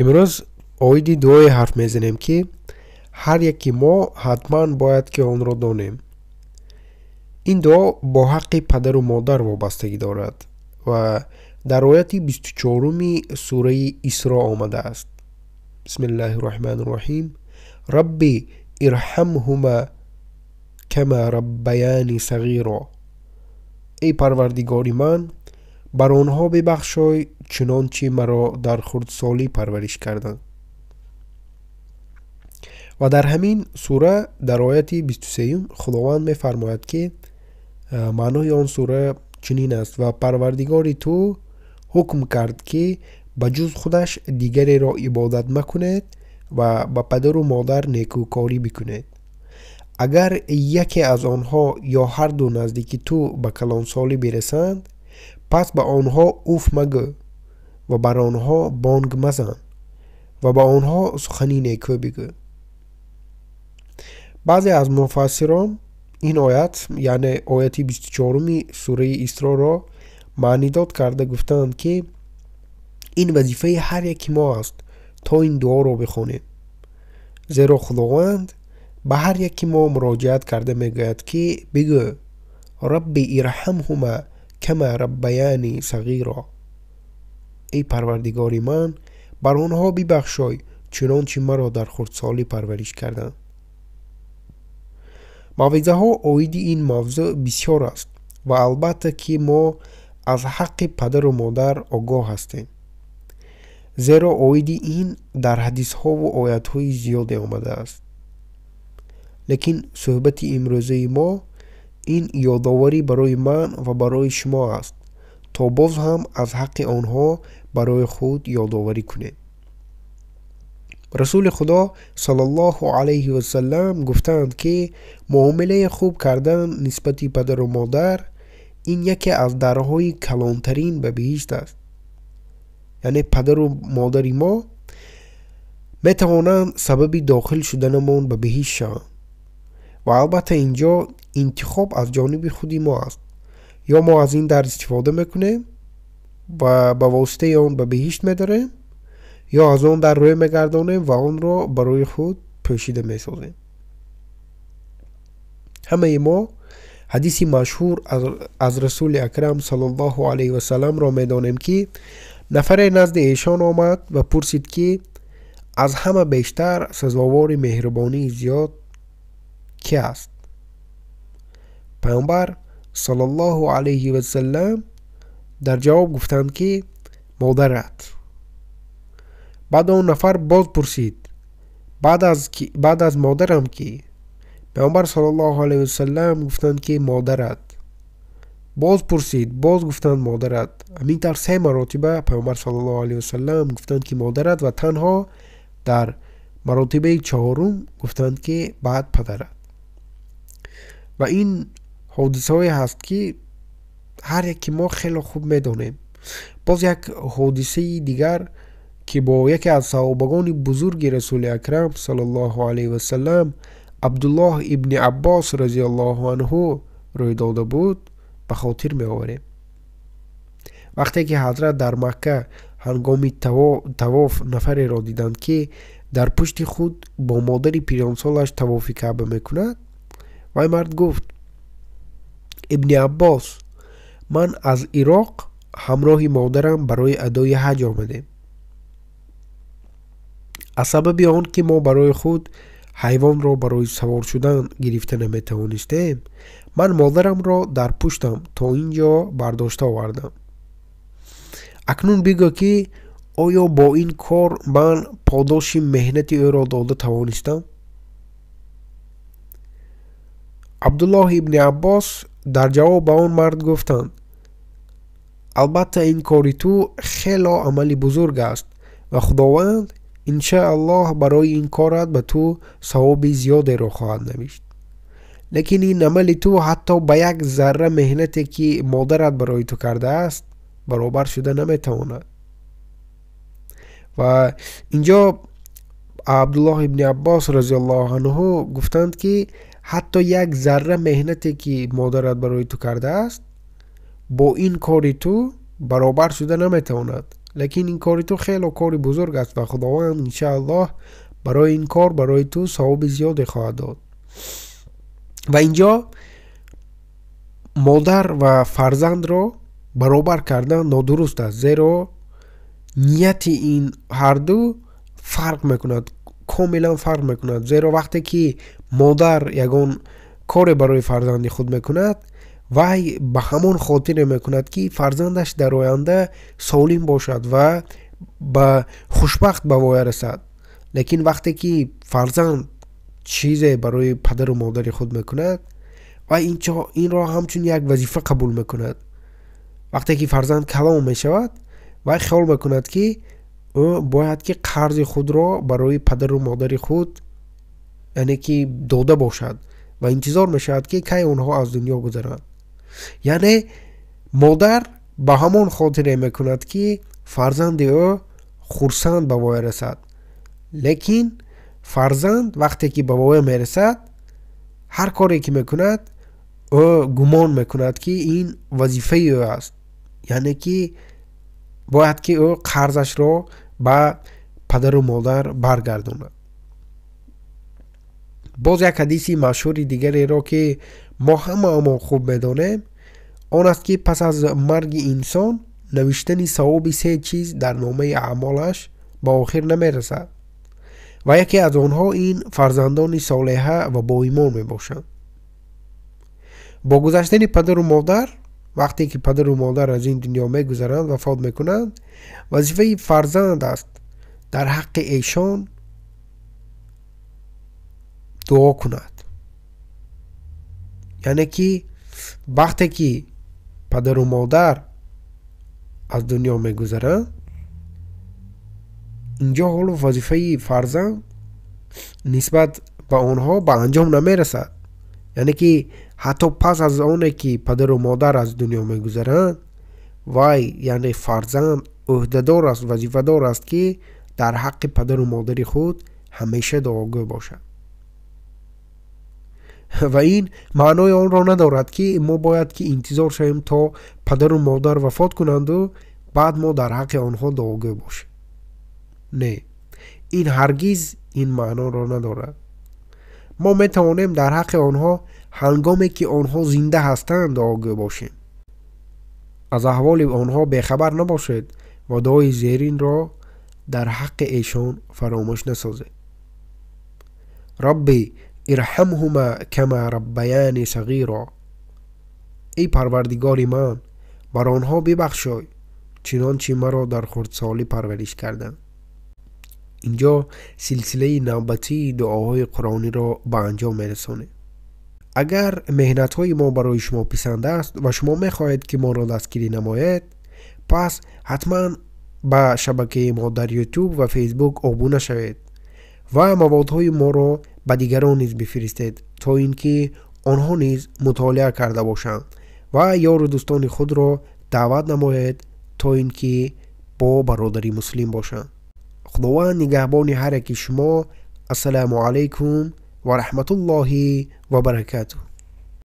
Имрӯз оиди дуое ҳарф мезанем, ки ҳар яки мо ҳатман бояд ки онро донем. Ин дуо бо ҳаққи падару модар вобастагӣ дорад ва дар ояти 24-уми сураи Исро омадааст. Бисмиллаҳи рраҳмани рраҳим. Рабби ирҳамҳума кама раббаяни сағиро. Эй Парвардигори ман, бар онҳо бибахшой, чунончи маро дар хурдсолӣ парвариш карданд. Ва дар ҳамин сура дар ояти 23 Худованд мефармояд, ки маънои он сура чунин аст: ва Парвардигори ту ҳукм кард, ки ба ҷуз худаш дигареро ибодат макунед ва ба падару модар некӯкорӣ бикунед. Агар яке аз онҳо ё ҳарду наздики ту ба калонсолӣ бирасанд, пас ба онҳо уф магӯ ва бар онҳо бонг мазан ва ба онҳо сухани некӯ бигӯ. Баъзе аз муфассирон ин оят, яъне ояти 24-уми сураи Исроро маънидод карда гуфтаанд, ки ин вазифаи ҳар яки мо аст то ин дуоро бихонем, зеро Худованд ба ҳар яки мо муроҷиат карда мегӯяд, ки бигӯ: Рабби ирҳамҳума кама раббаяни сағиро. Эй Парвардигори ман, бар онҳо бибахшой, чунончи маро дар хурдсолӣ парвариш карданд. Мавъизаҳо оиди ин мавзӯъ бисёр аст ва албатта ки мо аз ҳаққи падару модар огоҳ ҳастем, зеро оиди ин дар ҳадисҳову оятҳои зиёде омадааст. Лекин суҳбати имрӯзаи мо ин ёдоварӣ барои ман ва барои шумо аст, то боз ҳам аз ҳаққи онҳо барои худ ёдоварӣ кунем. Расули Худо саллаллоҳу алайҳи васаллам гуфтаанд, ки муомилаи хуб кардан нисбати падару модар ин яке аз дарҳои калонтарин ба биҳишт аст. Яъне падару модари мо метавонанд сабаби дохил шуданамон ба биҳишт шаванд. Ва албатта инҷо интихоб аз ҷониби худи мо аст. Ё мо аз ин дар истифода мекунем ва ба воситаи он ба биҳишт медарем, ё аз он дар рӯй мегардонем ва онро барои худ пӯшида месозем. Ҳамаи мо ҳадиси машҳур аз Расули Акрам саллаллоҳу алайҳи васалламро медонем, ки нафаре назди эшон омад ва пурсид, ки аз ҳама бештар сазовори меҳрубонии зиёд ки аст? Пайғамбар саллаллоҳу алайҳи васаллам дар ҷавоб гуфтанд, ки модарат. Баъд он нафар боз пурсид: баъд аз модарам ки? Пайғамбар саллаллоҳу алайҳи васаллам гуфтанд, ки модарат. Боз пурсид, боз гуфтанд модарат. Ҳамин тавр се маротиба Пайғамбар саллаллоҳу алайҳи васаллам гуфтанд, ки модарат, ва танҳо дар маротибаи чаҳорум гуфтанд, ки баъд падарат. Ва ин ҳодисаҳое ҳаст, ки ҳар яки мо хеле хуб медонем. Боз як ҳодисаи дигар, ки бо яке аз саҳобагони бузурги Расули Акрам саллаллоҳу алайҳи васаллам Абдуллоҳ ибни Аббос разияллоҳу анҳу рӯй дода буд, ба хотир меоварем. Вақте ки ҳазрат дар Макка ҳангоми тавоф нафареро диданд, ки дар пушти худ бо модари пиронсолаш тавофи Каъба мекунад, вай мард гуфт: Ибни Аббос, ман аз Ироқ ҳамроҳи модарам барои адои ҳаҷ омадем. Аз сабаби он ки мо барои худ ҳайвонро барои савор шудан гирифта наметавонистем, ман модарамро дар пуштам то ин ҷо бардошта овардам. Акнун бигӯ, ки оё бо ин кор ман подоши меҳнати ӯро дода тавонистам? Абдуллоҳ ибни Аббос дар ҷавоб ба он мард гуфтанд: албатта ин кори ту хело амали бузург аст ва Худованд иншааллоҳ барои ин корат ба ту савоби зиёдеро хоҳад навишт. Лекин ин амали ту ҳатто ба як зарра меҳнате, ки модарат барои ту кардааст, баробар шуда наметавонад. Ва инҷо Абдуллоҳ ибни Аббос разияллоҳу анҳу гуфтанд, ки ҳатто як зарра меҳнате, ки модарат барои ту кардааст, бо ин кори ту баробар шуда наметавонад. Лекин ин кори ту хеле кори бузург аст ва Худованд иншааллоҳ барои ин кор барои ту савоби зиёде хоҳад дод. Ва инҷо модар ва фарзандро баробар кардан нодуруст аст, зеро нияти ин ҳарду фарқ мекунад, комилан фарқ мекунад. Зеро вақте ки модар ягон коре барои фарзанди худ мекунад, вай ба ҳамон хотире мекунад, ки фарзандаш дар оянда солим бошад ва ба хушбахт ба воя расад. Лекин вақте ки фарзанд чизе барои падару модари худ мекунад, вай инро ҳамчун як вазифа қабул мекунад. Вақте ки фарзанд калон мешавад, вай хиёл мекунад, ки ӯ бояд ки қарзи худро барои падару модари худ, яъне ки дода бошад ва интизор мешавад, ки кай онҳо аз дунё гузаранд. Яъне модар ба ҳамон хотире мекунад, ки фарзанди ӯ хурсанд ба воя расад. Лекин фарзанд вақте ки ба воя мерасад, ҳар коре ки мекунад, ӯ гумон мекунад, ки ин вазифаи ӯ аст, яъне ки бояд ки ӯ қарзашро ба падару модар баргардонад. Боз як ҳадиси машҳури дигареро, ки мо ҳамаамон хуб медонем, он аст, ки пас аз марги инсон навиштани савоби се чиз дар номаи аъмолаш ба охир намерасад ва яке аз онҳо ин фарзандони солеҳа ва боимон мебошанд. Бо гузаштани падару модар, вақте ки падару модар аз ин дунё мегузаранд, вафот мекунанд, вазифаи фарзанд аст дар ҳаққи эшон дуо кунад. Яъне ки вақте ки падару модар аз дунё мегузаранд, инҷо ҳоло вазифаи фарзанд нисбат ба онҳо ба анҷом намерасад. Яъне ки ҳатто пас аз оне ки падару модар аз дунё мегузаранд, вай, яъне фарзанд, ӯҳдадор аст, вазифадор аст, ки дар ҳаққи падару модари худ ҳамеша дуогӯ бошад. Ва ин маънои онро надорад, ки мо бояд ки интизор шавем, то падару модар вафот кунанду баъд мо дар ҳаққи онҳо дуогӯ бошем. Не, ин ҳаргиз ин маъноро надорад. Мо метавонем дар ҳаққи онҳо ҳангоме ки онҳо зинда ҳастанд дуогӯ бошем. Аз аҳволи онҳо бехабар набошед ва дуои зеринро дар ҳаққи эшон фаромӯш насозед. Рабби ирҳамҳума кама раббаяни сағиро. Эй Парвардигори ман, бар онҳо бибахшой, чунончи маро дар хурдсолӣ парвариш карданд. Инҷо силсилаи навбатии дуоҳои қуръониро ба анҷом мерасонем. Агар меҳнатҳои мо барои шумо писанд аст ва шумо мехоҳед, ки моро дастгирӣ намоед, пас ҳатман ба шабакаи мо дар YouTube ва Facebook обуна шавед ва маводҳои моро ба дигарон низ бифиристед, то ин ки онҳо низ мутолиа карда бошанд ва ёру дӯстони худро даъват намоед, то ин ки бо бародари муслим бошанд. Худованд нигаҳбони ҳар яки шумо. Ассалому алайкум ва раҳматуллоҳи ва баракатуҳ.